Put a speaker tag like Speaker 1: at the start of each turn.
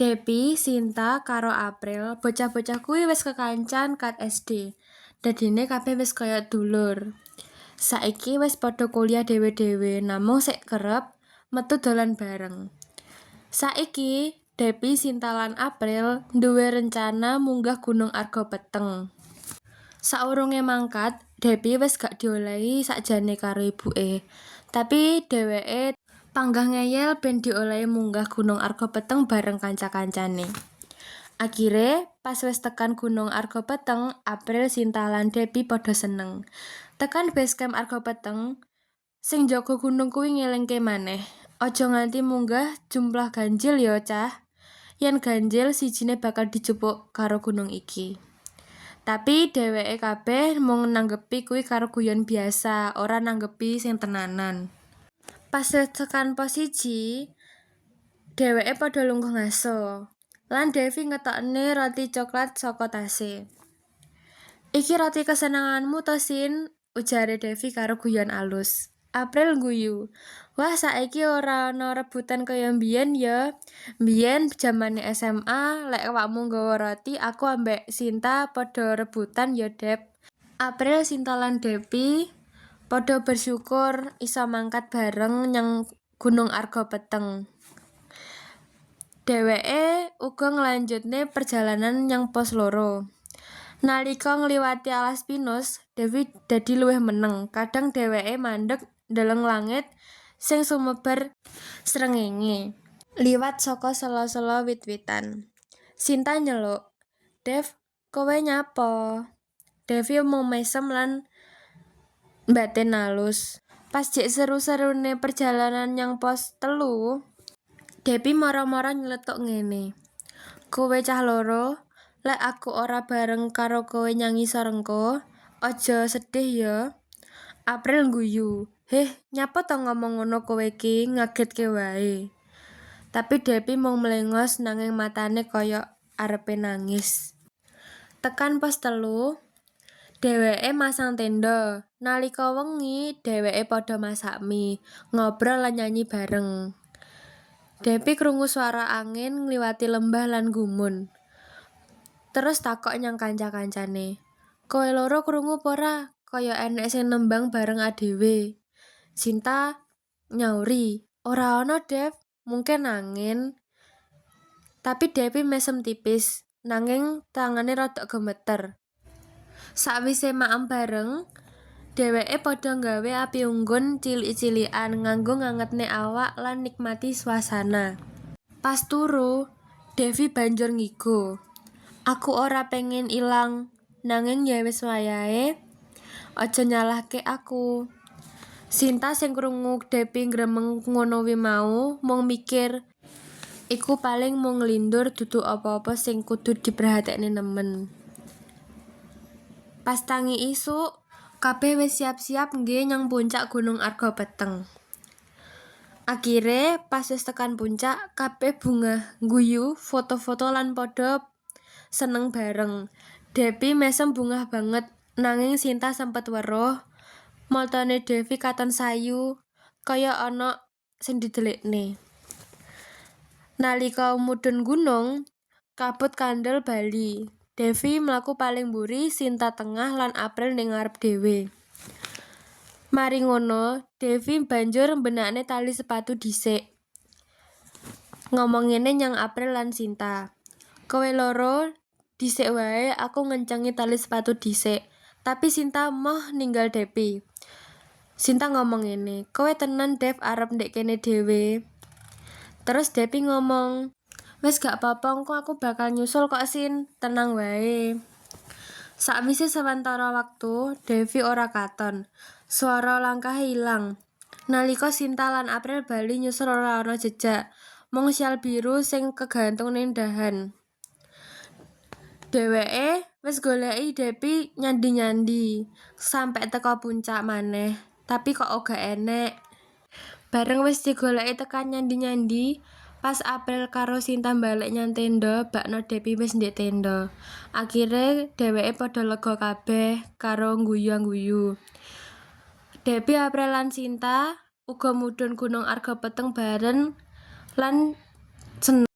Speaker 1: Depi, Sinta, karo April, bocah-bocah kuwi wis kekancan kat SD. Dadine kabeh wis kaya dulur. Saiki wis padha kuliah dhewe-dhewe, namung sik kerep metu dolan bareng. Saiki Depi, Sinta lan April duwe rencana munggah Gunung Arga Peteng. Saurunge mangkat, Depi wis gak diolehi sakjane karo ibuke. Tapi dheweke panggah ngeyel ben diolehi munggah Gunung Arga Peteng bareng kanca-kancane. Akhire pas wis tekan Gunung Arga Peteng, April, Sinta lan Depi padha seneng. Tekan basecamp Arga Peteng, sing jaga gunung kuwi ngelingke maneh, "Aja nganti munggah jumlah ganjil ya, cah. Yen ganjil sijine bakal dijupuk karo gunung iki." Tapi dheweke kabeh mung nanggepi kuwi karo guyon biasa, ora nanggepi sing tenanan. Pas wis tekan pos 1, dheweke padha lungguh ngaso. Lan Devi ngetokne roti coklat saka tase. "Iki roti kesenenganmu to, Sin?" ujare Devi karo guyon alus. April ngguyu. "Wah, saiki ora ana rebutan kaya mbiyen ya. Mbiyen jamane SMA, lek awakmu nggawa roti, aku ambek Sinta padha rebutan ya, Dep." April, Sinta lan Depi padha bersyukur iso mangkat bareng nyang Gunung Arga Peteng. Dheweke uga nglanjutne perjalanan nyang pos 2. Nalika ngliwati alas pinus, Devi dadi luwih meneng. Kadang dheweke mandeg ndeleng langit sing sumebar srengenge liwat saka sela-sela wit-witan. Sinta nyeluk, "Dev, kowe nyapa?" Devi mung mesem lan mbatin alus. Pas jek seru-serune perjalanan nyang pos 3, Depi mara-mara nyeletuk ngene, "Kowe cah loro, lek aku ora bareng karo kowe nyang ngisor engko, aja sedih ya." April ngguyu, "Heh, nyapa to ngomong ngono kowe iki, ngagetke wae." Tapi Depi mung mlengos nanging matane kaya arepe nangis. Tekan pos 3, dheweke masang tenda. Nalika wengi, dheweke padha masak mie, ngobrol lan nyanyi bareng. Depi krungu swara angin ngliwati lembah lan gumun. Terus takok nyang kanca-kancane, "Kowe loro krungu pora kaya enek sing nembang bareng adewe?" Sinta nyauri, "Ora ana, Dev, mungkin angin." Tapi Depi mesem tipis, nanging tangane rada gemeter. Sakwise maem bareng, dheweke padha nggawe api unggun cilik-cilikan nganggo ngangetne awak lan nikmati suasana. Pas turu, Devi banjur ngigo, "Aku ora pengen ilang, nanging ya wis wayahe. Aja nyalahke aku." Sinta sing krungu Depi ngremeng ngono wi mau mung mikir iku paling mung nglindur, dudu apa-apa sing kudu diperhatekne nemen. Pas tangi isuk, kabeh wis siap-siap ngge nyang puncak Gunung Arga Peteng. Akhire pas wis tekan puncak, kabeh bungah, ngguyu, foto-foto lan padha seneng bareng. Depi mesem bungah banget, nanging Sinta sempet weruh matane Devi katon sayu, kaya ana sing didelikne. Nalika mudhun gunung, kabut kandel bali. Devi mlaku paling mburi, Sinta tengah lan April ning ngarep dhewe. Mari ngono, Devi banjur mbenakne tali sepatu dhisik. Ngomong ngene nyang April lan Sinta, "Kowe loro dhisik wae, aku ngencengi tali sepatu dhisik." Tapi Sinta moh ninggal Depi. Sinta ngomong ngene, "Kowe tenan, Dev, arep ndek kene dhewe?" Terus Depi ngomong, "Wis gak apa-apa, engko aku bakal nyusul kok, Sin, tenang wae." Sakwise sewentara wektu, Devi ora katon. Swara langkahe ilang. Nalika Sinta lan April bali nyusul ora ana jejak, mung syal biru sing kegantung ning dahan. Dheweke wis goleki Depi nyandi-nyandi sampe teka puncak maneh, tapi kok ora enek. Bareng wis digoleki tekan nyandi-nyandi, pas April karo Sinta balik nyang tenda, bakno Depi wis ndek tenda. Akhire dheweke padha lega kabeh karo ngguyu-ngguyu. Depi, April lan Sinta uga mudhun Gunung Arga Peteng bareng lan seneng.